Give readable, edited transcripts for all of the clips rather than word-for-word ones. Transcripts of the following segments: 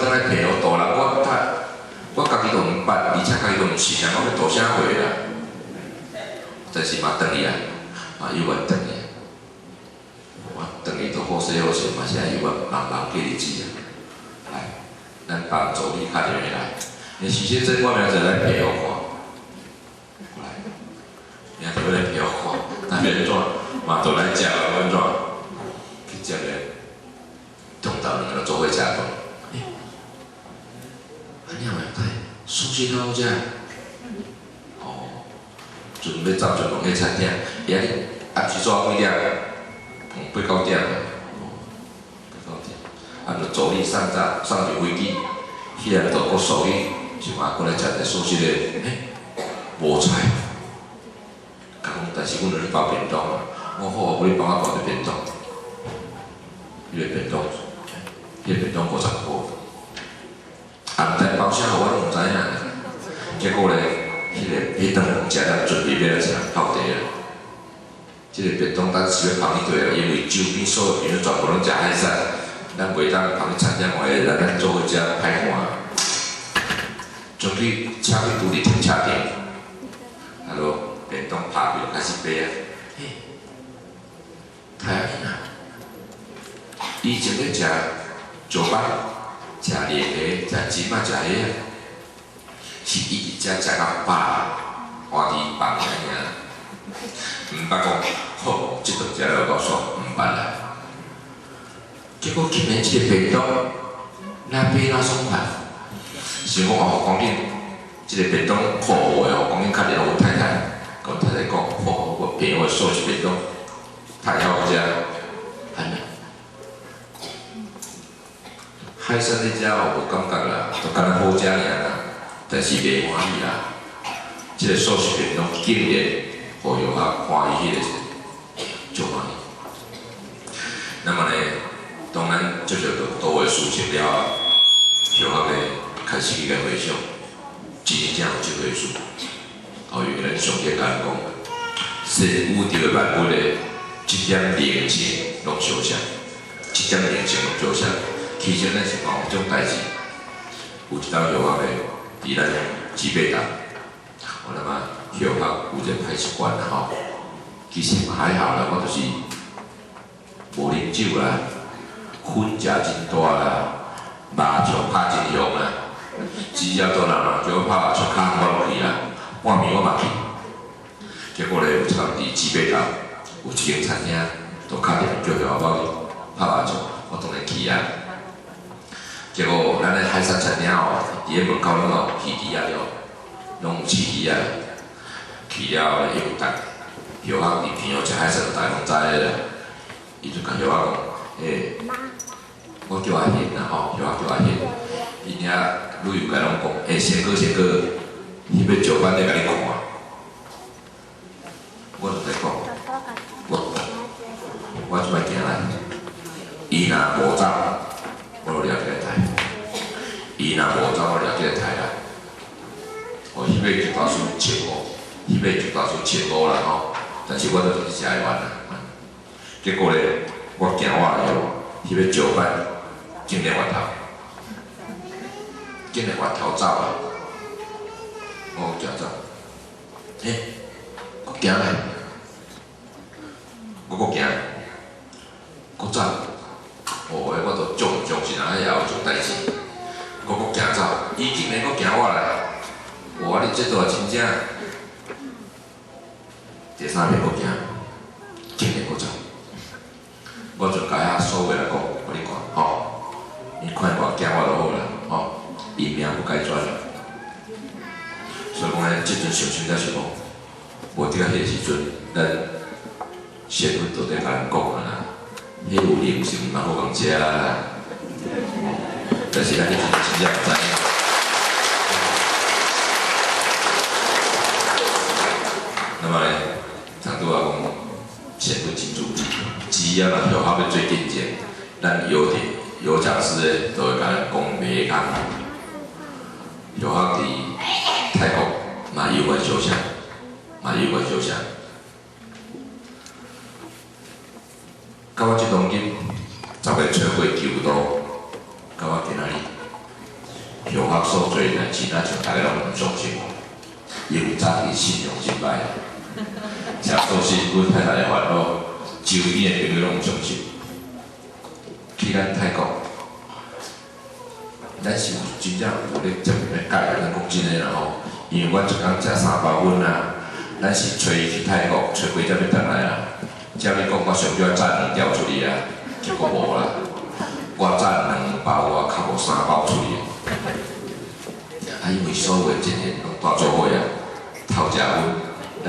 轉來澎湖渡人，我我家己都毋捌，而且家己都毋信啊，我欲渡啥貨啦？但是嘛轉去啊，嘛猶原轉去。我轉去都好勢好勢，嘛是愛猶原茫茫過日子啊。來，咱幫助你敲電話來。欸，許先生，我明仔載來澎湖看，過來，明仔載來澎湖看，那欲按怎？嘛都來食啊，按怎？去食咧，中晝兩个做伙食飯。欸，按呢嘛會素食好食。哦，陣欲走就問彼餐廳，伊啊你暗時做幾點？八九點。哦，八九點。啊，就助理送早送上飛機，起來就閣數去，想啊，閣來食一个素食的，欸，無菜。共講，但是阮有咧包便當啊。我好啊，無你幫我包一便當。彼个便當，彼个便當50箍。啊，毋知包啥予我攏毋知影。結果咧，彼个彼頓飯食了，準備欲來食泡茶啦。這个便當咱是欲放去佗啊，因為周邊所有朋友全部攏食海產，咱袂當放去餐廳外個，咱做伙食歹看。將去車去拄佇停車場，啊，就便當拍開就開始爬啊。嘿，太安尼啊！以前咧食石斑、食鯪魚、食鱔仔、食蝦啊，是一直食食到飽，換佇放爾爾。毋捌講，好，這頓食了夠爽，毋捌啦。結果竟然這個便當，哪買哪爽快，想講哦，趕緊，這個便當好好的哦，趕緊敲電話阮太太，共太太講，吼，我朋友的素食便當太好食，按呢。海產咧食哦，無感覺啦，就敢若好食爾啦，但是袂歡喜啦。這個素食便當竟然予遊客歡喜彼個時陣，足歡喜。那麼呢，當咱接受到都會事情了後，遊客咧開始去共回想，真正有這回事。哦，因為咱上帝共咱講，說宇宙的萬物的這點靈性攏相像，這點靈性攏相像。其實咱是講有種代誌，有一當遊客咧，佇咱基貝島，哦，那麼遊客有一個歹習慣啦吼，其實嘛還好啦，我就是無啉酒啦，薰食真大啦，麻將拍真凶啦，只要到人人叫我拍麻將，跤我攏去啦，半暝我嘛去。結果咧，有一工佇基貝島有一間餐廳，就敲電話叫鄉我去拍麻將，我當然去啊。結果咱咧海產餐廳吼，佇咧門口攏有魚池仔了，攏有飼魚仔。去了後咧，伊有逐遊客佇朋友食海產，逐家攏知的啦。伊就共鄉仔講，欸，我叫阿賢啦吼，鄉仔叫阿賢，伊遐旅遊共攏講，欸，賢哥賢哥，彼欲石斑咧共你看。我就在講，我這擺行來，伊若無走，我就掠起來刣；伊若無走，我掠起來刣啦。哦，彼尾就大輸1500，彼尾就大輸千五啦吼。但是我都就是食會完啦。結果咧，我行我來哦，彼尾石斑竟然越頭，竟然越頭走啊！我行走，欸，閣行來，我閣行，閣走。哦，我都足毋相信啊，遐也有種代誌。我閣行走，伊竟然閣行我來，哇！你這都真正。第三遍閣行，竟然閣走。我就共遐所有人講，我你看，吼，你看我行我就好啦，吼，伊命不該絕。所以講咧，這陣想想才是講，無佇到彼個時陣，咱仙佛都佇共咱講啊啦，彼有靈性嘛好共食啦。但是咱彼陣真正毋知影。那麼咧，頭拄仔講仙佛真注意，只要若學校欲做見證，咱有點有講師的都會共咱講袂空。學校佇泰國嘛有關相像，嘛有關相像。到我這當今10月初八求道，到我今仔日，許學所做的代誌，若像大家攏毋相信，因為早期信用真歹，食素食，阮太太的煩惱，周邊的朋友攏毋相信。去咱泰國，咱是有真正有咧接咧解，咱講真的啦吼。因為阮一工食三包粉啊，咱是揣伊去泰國，揣幾才欲轉來啊。照你講，我上少炸兩條出去啊，結果無啦。我炸兩包，我較無三包出去。啊，因為所有的情形攏帶做伙啊，偷食粉，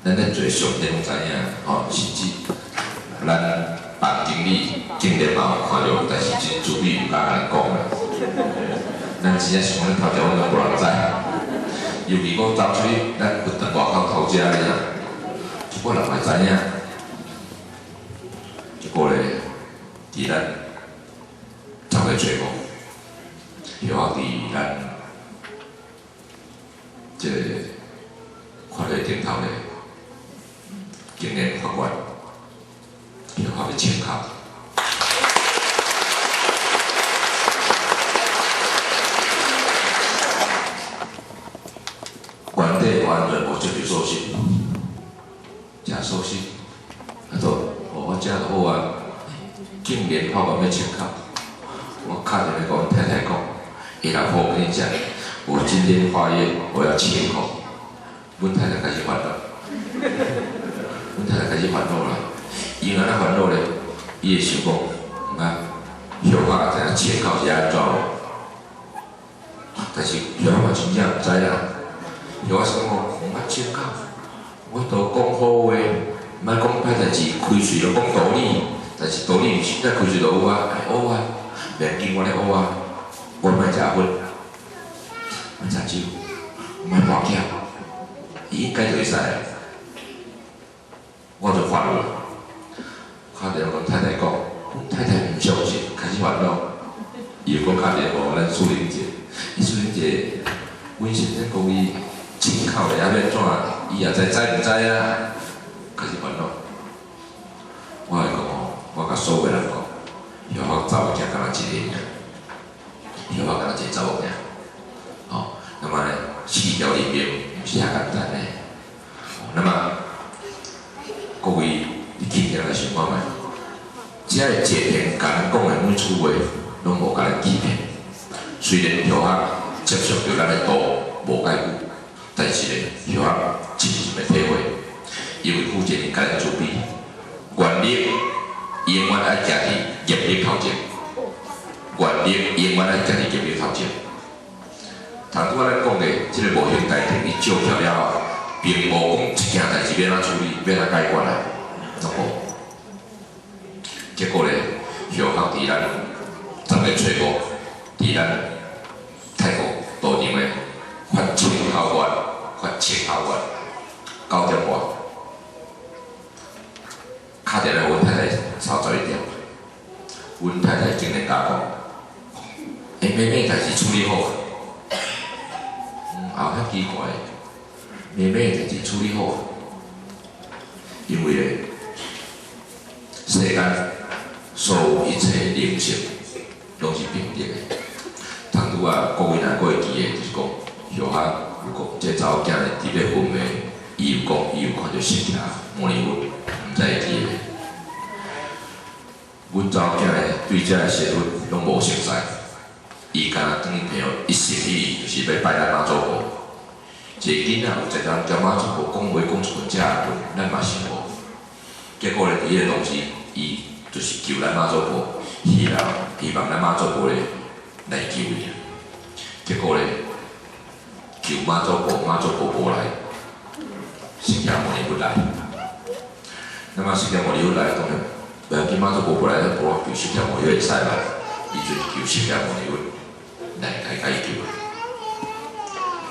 咱咧做上天攏知影，吼，甚至咱房經理竟然嘛有看著，但是真慈悲毋敢共咱講啦。咱真正想講咧偷食粉攏無人知，尤其講走出去，咱佛堂外口偷食咧，一般人嘛會知影。結果咧，佇咱10月初五，又啊佇咱這個法會頂頭咧，竟然發願，許學欲清口。原底完全無接受素食，食素食，啊都，哦，我食就好啊，竟然發願欲清口，我敲電話共阮太太講，伊老婆我跟你講，我今天發願我要切口，阮太太開始煩惱，阮太太開始煩惱啦，伊按怎煩惱咧？伊會想講，啊，許學知影切口是按怎無？但是許學嘛真正毋知啦。許學是講哦，毋捌切口，我都講好話，毋愛講歹代誌，開喙就講道理，但是道理毋是才開喙就有啊，愛學啊，袂要緊，我咧學啊，我莫食薰，莫食酒，莫跋筊，伊應該就會使啊。我就煩惱，敲電話共太太講，阮太太毋相信，開始煩惱，伊又閣敲電話予咱淑玲姐，伊淑玲姐，阮先生講伊清口咧，抑欲按怎？伊也知知毋知啊？開始煩惱。我會講哦，我共所有人講，許學查某囝敢若一个爾，許學敢若一個查某囝，吼，那麼呢，四條人命毋是遐簡單的。那麼各位，你緊張來想看覓，這个戒片共咱講的每句話，攏無共咱欺騙。雖然許學接觸著咱的道無蓋久，但是咧，許學真心的體會，因為負責人共咱慈悲，願力永遠愛行佇業力頭前，願力永遠愛行佇業力頭前。頭拄仔咱講的這个無形代誌，伊照起了後，並無講這件代誌欲按怎處理，欲按怎解決啦，攏無。結果咧，許學佇咱10月初五，佇咱泰國道場咧發清口願，發清口願，9點外，敲電話予阮太太31點，阮太太竟然共我講，欸，妹妹代誌處理好啊，也遐奇怪，妹妹代誌處理好，因為咧，世間所有一切靈性攏是平等的。頭拄仔各位若閣會記的，就是講許學有講，這查某囝咧佇咧昏迷，伊有講，伊有看著釋迦牟尼佛，毋知會記袂？阮查某囝咧對這个仙佛攏無熟似，伊敢若轉去朋友一心一意就是欲拜咱媽祖婆。一個囡仔有才人共媽祖婆講話講出遮爾咱嘛想無。結果咧，佇彼個當時，伊就是求咱媽祖婆，希望咱媽祖婆咧來救伊。結果咧，求媽祖婆，媽祖婆無來，釋迦牟尼佛來。那麼釋迦牟尼佛來，當然，袂要緊，媽祖婆無來，咱無求釋迦牟尼佛會使吧？伊就求釋迦牟尼佛來來共伊救。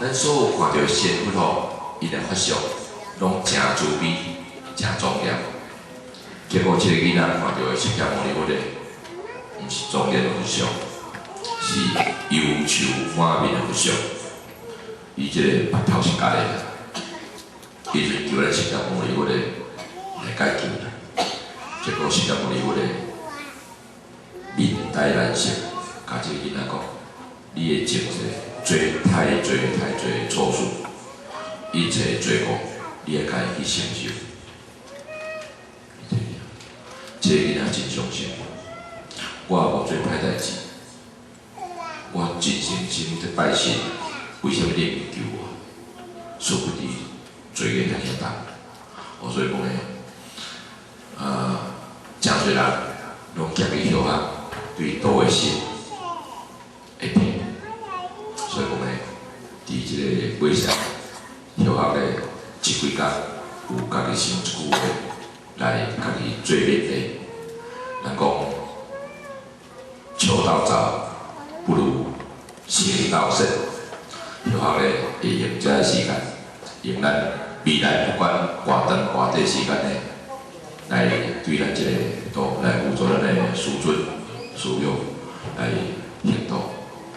咱所有看著的仙佛吼，伊的法相攏誠慈悲、誠莊嚴。結果，這個囡仔看著的釋迦牟尼佛咧，毋是莊嚴的佛像，是憂愁滿面的佛像。伊這個腹頭是焦的，伊就求咱釋迦牟尼佛咧來解救啦。結果釋迦牟尼佛咧面帶難色，共這個囡仔講：你的前世做太濟太濟錯事，一切罪過，你愛家己去承受。這個囡仔真傷心，我也無做歹代誌，我真誠心佇拜神，為啥物你毋救我？殊不知罪業遐爾重，哦，所以講呢，誠濟人攏行去休學，對道的心會疼，所以講呢，佇這個尾聲休學的這幾工，有家己想一句話來家己做勉勵。人講求道早，不如行道勝。休學咧會用這個時間，用咱未來不管偌長偌短時間呢，來對咱這個道來輔助咱的師尊師友來行道，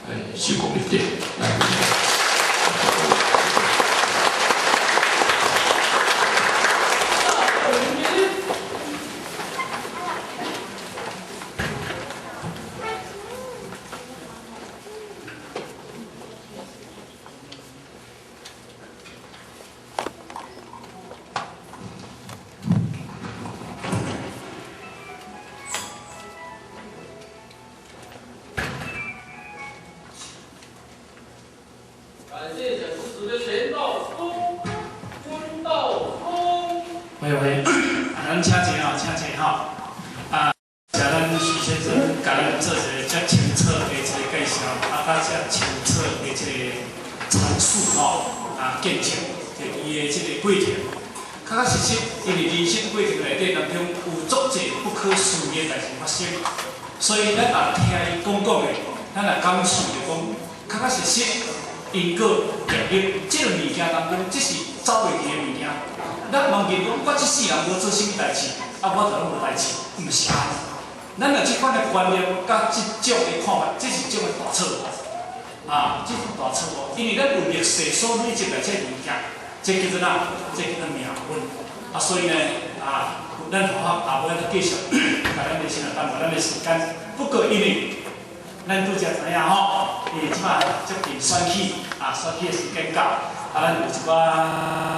來修功立德，來。感謝講師的錢道公、溫道公。喂喂，啊，咱請坐吼，請坐吼。啊，謝咱徐先生共咱做一个遮清楚的這個介紹，啊，佮遮清楚的這個闡述吼，啊，見證，就伊的這個過程。確確實實，因為人生過程內底當中有足濟不可思議的代誌發生，所以咱也聽伊講講的，咱也感受著講，確確實實因果業力這個物件當中，這是走袂去的物件。咱忘記講，我這世人無做啥物代誌，啊，我就攏無代誌，毋是按呢。咱若這款的觀念，佮這種的看法，這是種的大錯誤。啊，這種大錯誤，因為咱有歷世所累積來這物件，這叫做哪？這叫做命運。啊，所以呢，啊，咱佛法也無愛閣繼續，共咱的先來耽誤咱的時間。不過因為咱拄才知影吼，因為這擺接近選舉，啊，選舉的時間到，啊，咱有一寡。